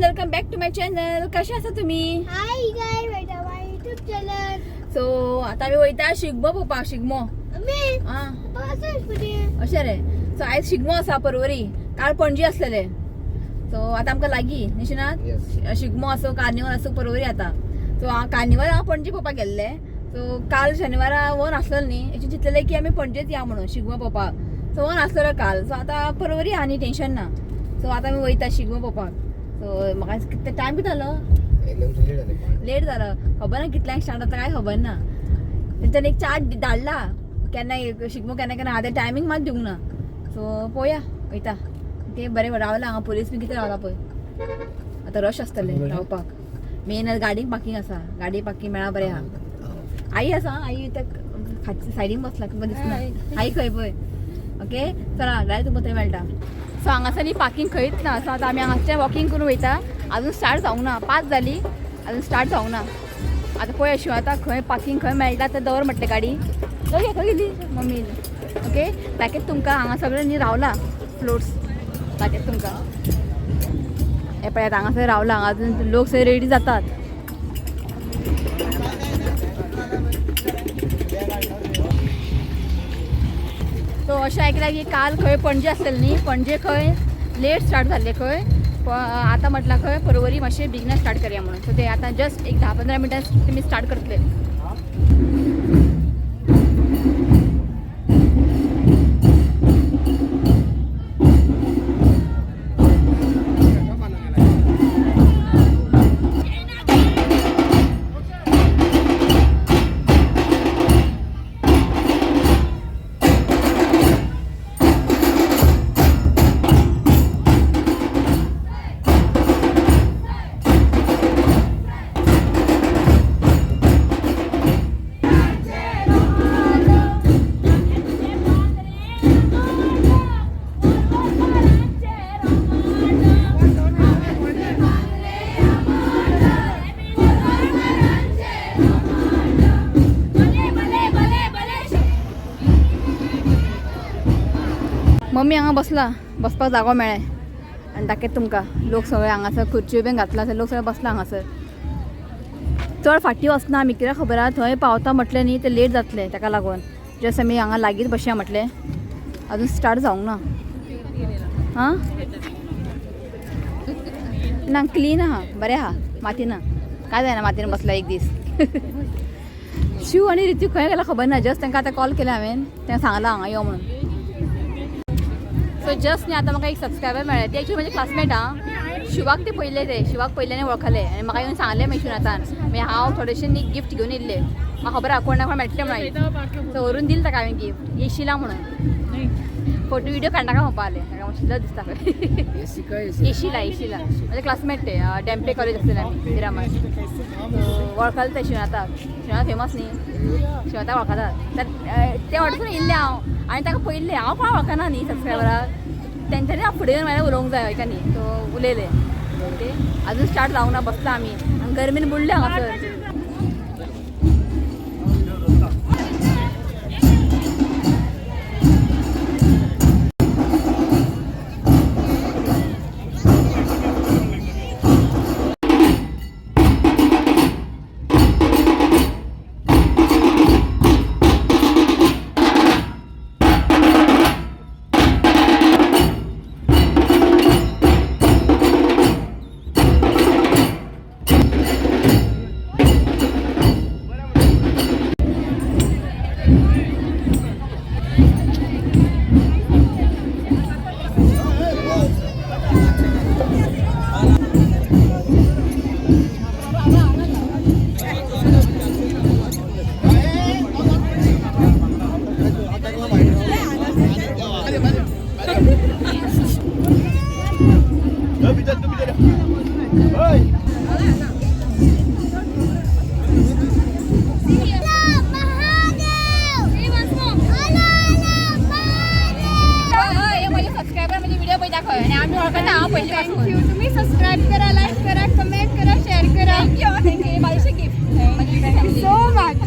Everyone, welcome back to my channel. कशे आसा तुम्ही? Hi guys, welcome my YouTube channel. So आता आमी वयता शिगमो पळोवपाक. शिगमो. मी आं. बस. अशें रे. सो आयज शिगमो आसा परवरी. काल पणजी आसलेले. सो आतां आमकां लागीं निशिनाथ. Yes. Shigmo आसूं, कार्निवल आसूं, परवरी आतां. सो हांव कार्निवल हांव पणजी पळोवपाक गेल्ले. सो काल शनिवारा वन आसलेलो न्ही, एक्चुअली चिंतलेलें की आमी पणजेच या म्हणून शिगमो पळोवपाक. सो वन आसलेलो काल. सो आतां परवरी आहा न्ही, टेंशन ना. सो आतां आमी वयता शिगमो पळोवपाक. सो म्हाका कितले टायम कितें जालो? एकदम लेट जालें. लेट जालो. खबर ना कितल्यांक स्टार्ट जाता काय खबर ना. तेंच्यांनी एक चार्ट धाडला केन्ना शिगमो केन्ना केन्ना आहा, तें टायमींग मात दिवंक ना. सो पळोवया, वयता. ओके, बरें रावला हांगा. पुलीस बी कितें रावला पळय. आतां रश आसतलें रावपाक. मेन गाडी पार्कींग आसा. गाडी पार्कींग मेळा बरें आहा. आई आसा, आई त्या सायडीन बसला, तुमकां दिसना आई खंय पळय. ओके, चला डायरेक्ट तुमकां थंय मेळटा. सो हांगासर न्ही पार्कींग खंयच ना. सो आतां आमी हांगासरच्यान वॉकिंग करून वयता. अजून स्टार्ट जावंक ना. 5 जाली, अजून स्टार्ट जावंक ना. आतां पळय अशी आतां खंय पार्कींग खंय मेळटा तें दवर म्हटलें गाडी. ओके, खंय गेली मम्मी? ओके, दाखयत तुमकां. हांगा सगळें न्ही रावला फ्लोट्स, दाखयत तुमकां. हे पळयात, हांगासर रावला. हांगा अजून लोक सगळे रेडी जातात. सो अशें आयकलां की काल खंय पणजे आसलेलें न्ही, पणजे खंय लेट स्टार्ट जाल्लें खंय. आतां म्हटलां खंय परवरी मातशें बेगीन स्टार्ट करया म्हणून. सो ते आतां जस्ट एक 10-15 मिनटां तुमी स्टार्ट करतले. मम्मी हांगा बसला, बसपाक जागो मेळ्ळें. आनी दाखयत तुमकां, लोक सगळे हांगासर खुर्च्यो बीन घातला, लोक सगळे बसला हांगासर. चड फाटीं वचना आमी, कित्याक खबर आहा, थंय पावता म्हटलें न्ही तें लेट जातलें. ताका लागून जस्ट आमी हांगा लागींच बसया म्हटलें. अजून स्टार्ट जावंक ना. आं ना, क्लीन आहा, बरें आहा. माती ना, काय जायना, मातयेन बसला एक दीस. शिव आनी रितू खंय गेला खबर ना. जस्ट तांकां आतां कॉल केला हांवें, तांकां सांगलां हांगा यो म्हणून. सो जस्ट न्ही आतां म्हाका एक सबस्क्रायबर मेळ्ळें. ते एक्चुअली म्हजे क्लासमेट आहा. शिवाक ते पयले, ते शिवाक पयल्यानी वळखले आनी म्हाका येवन सांगलें मागीर शिवनाथान. मागीर हांव थोडेशें न्ही गिफ्ट घेवन येयल्ले. म्हाका खबर आहा कोण ना कोण मेळटलें म्हणून. सो व्हरून दिलें ताका हांवें गिफ्ट, येशिला म्हणून. फोटो व्हिडिओ काडनाका म्हणपा आलें ताका, मातशें दिसता खंय. एसी काय एसी? येशिला, येशिला म्हजे क्लासमेट. ते डेम्पे कॉलेज आसलेले आमी मिरामार. सो वळखले ते शिवनाथाक. शिवनाथ फेमस न्ही, शिवनाथाक वळखतात. तर ते वाटेसून येयल्लें हांव आनी ताका पयल्लें. हांव कोणा वळखना न्ही सबस्क्रायबराक, तेंच्यांनी हांव फुडें येवन म्हाका उलोवंक जाय एका न्ही. सो उलयलें. ओके, अजून स्टार्ट जावंक ना, बसला आमी आनी गरमेन बुडले हांगासर. म्हजे सबस्क्रायबर म्हणजे व्हिडिओ पळय दाखय आनी आमी वळखता हांव पयलीं पासून. तुम्ही सबस्क्राईब करा, लाईक करा, कमेंट करा, शेअर करा. Thank you, thank you. म्हाजें gift. So much.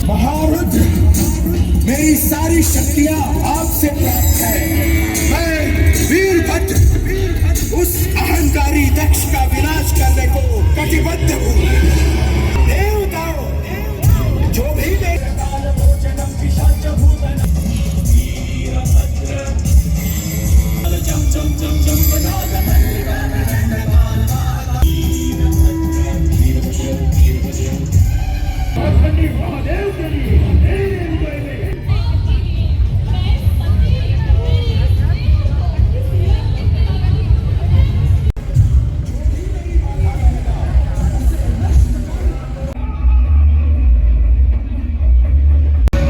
महारुद्र, मेरी सारी शक्तियां आपसे प्राप्त है। मैं वीरभद्र उस अहंकारी दक्ष का विनाश करने को कटिबद्ध हूँ। देवताओं, जो भी मेरे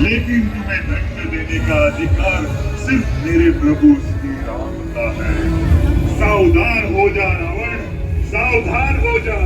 लेकिन तुम्हें दंड देने का अधिकार सिर्फ मेरे प्रभु श्री राम का है। सावधान हो जा रावण, सावधान हो जा।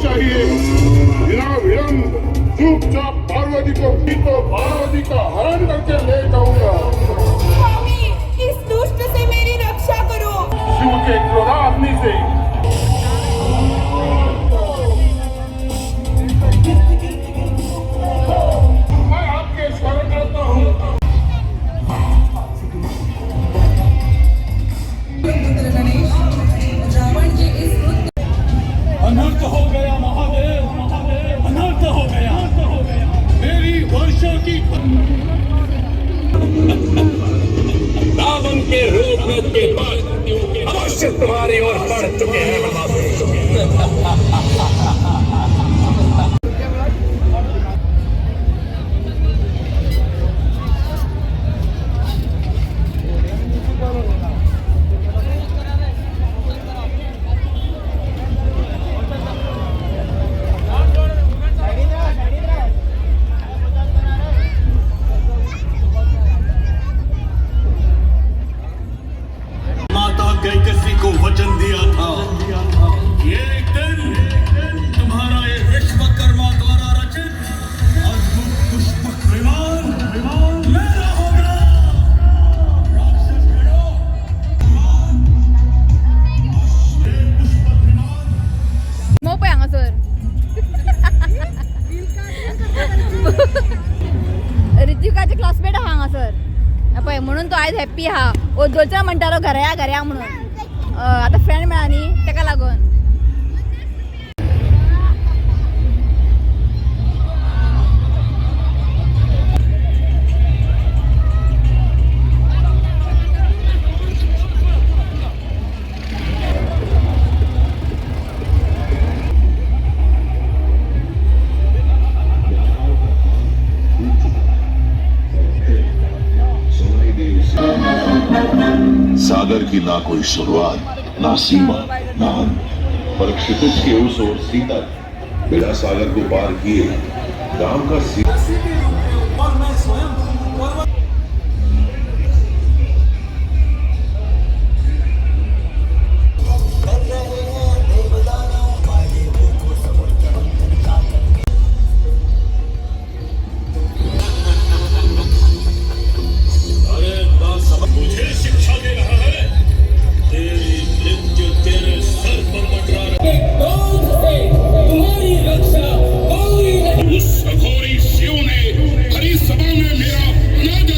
चाहिए बिना विलंब चुपचाप पार्वती को पार्वती का हरण करके ले जाऊंगा। स्वामी, इस दुष्ट से मेरी रक्षा करो। शिव के क्रोधाग्नि से मैं आपके शरण आता हूँ। अनर्थ हो गया महादेव, महादेव, अनर्थ हो गया, अनर्थ हो गया। मेरी वर्षों की रावण के रूप में के बाद अवश्य तुम्हारी ओर बढ़ चुके हैं महादेव। माता कैकसी को वचन दिया था कि एक दिन तुम्हारा ये विश्वकर्मा द्वारा रचित अद्भुत पुष्पक विमान विमान मेरा होगा। राक्षस गणों, विमान, ये पुष्पक विमान मो पळय हांगासर ऋतिकाचे क्लासमेट आहा हांगासर पळय, म्हणून तो आयज हॅप्पी आहा। ओदोळच्यान म्हणटालो घरा या घरा या म्हणून, आतां फ्रेंड मेळ्ळा न्ही तेका लागून। सागर की ना कोई शुरुआत, ना सीमा, ना अंत, पर क्षितिज के उस ओर सीता बिना सागर को पार किए राम का सी और मैं स्वयं पर्वत अरे दास, मुझे शिक्षा दे रहा है। तेरी मृत्यु तेरे सर पर मंडरा रही। तुम्हारी रक्षा कोई नहीं। उस अघोरी शिव ने हरी सभा में मेरा अनादर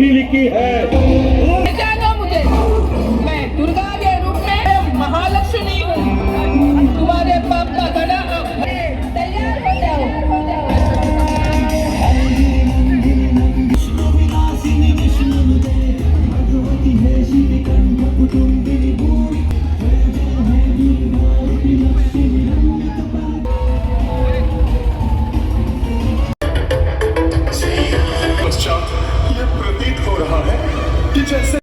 भी लिखी है। पहचानो मुझे, मैं दुर्गा के रूप में महालक्ष्मी हूँ। तुम्हारे पाप का घड़ा अब तैयार हो जाओ, हो जाओ। पश्चात ये प्रतीत हो रहा है कि जैसे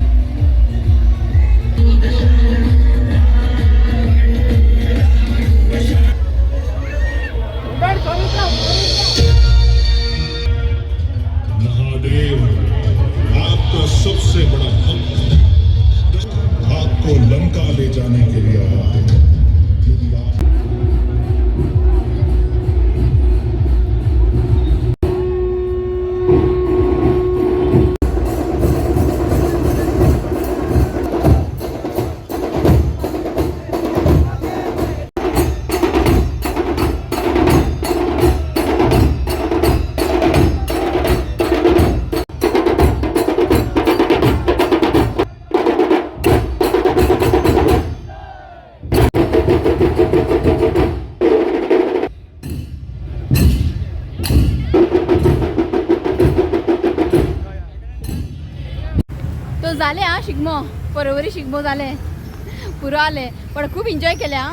महादेव आपका सबसे बड़ा भक्त आपको लंका ले जाने के लिए आया है। यदि आप तो जाले हा शिगमो, परवरी शिगमो जाले, पुरो आले, पण खूप एन्जॉय केले हा,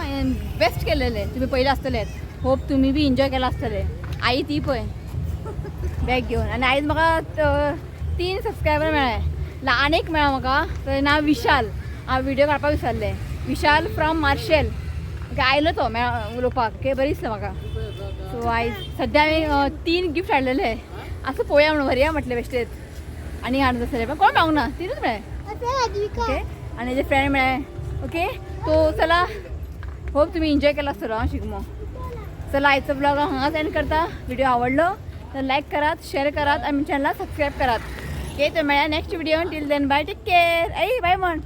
बेस्ट केलेले. तुम्ही पयले आसतले, होप तुम्ही बी एन्जॉय केला आसतले. आई ती पळय बॅग घेवन. आनी आयज म्हाका 3 सबस्क्रायबर मेळ्ळे. आनी एक मेळ्ळा म्हाका, तर नांव विशाल. हांव व्हिडिओ काडपाक विसरलें. विशाल फ्रॉम मार्शेल. ओके, आयलो तो मेळ उलोवपाक. ओके, बरें दिसलें म्हाका. सो आयज सद्या हांवें 3 गिफ्ट हाडलेले. आसा पळोवया म्हणून व्हरया म्हटलें बेश्टेच. आनी हाडून आसलें पण कोण मेळूंक ना, 3च मेळ्ळे. ओके, आनी हेजे फ्रेंड मेळ्ळे. ओके, तो चला, होप तुम्ही एन्जॉय केला आसतलो हा शिगमो. चला, आयचो ब्लॉग हांव हांगाच एंड करता. व्हिडिओ आवडलो तर लायक करात, शेअर करात आनी चॅनलाक सबस्क्रायब करात. ओके, तर मेळ्या next video. Till then bye, take care. आई बाय म्हण.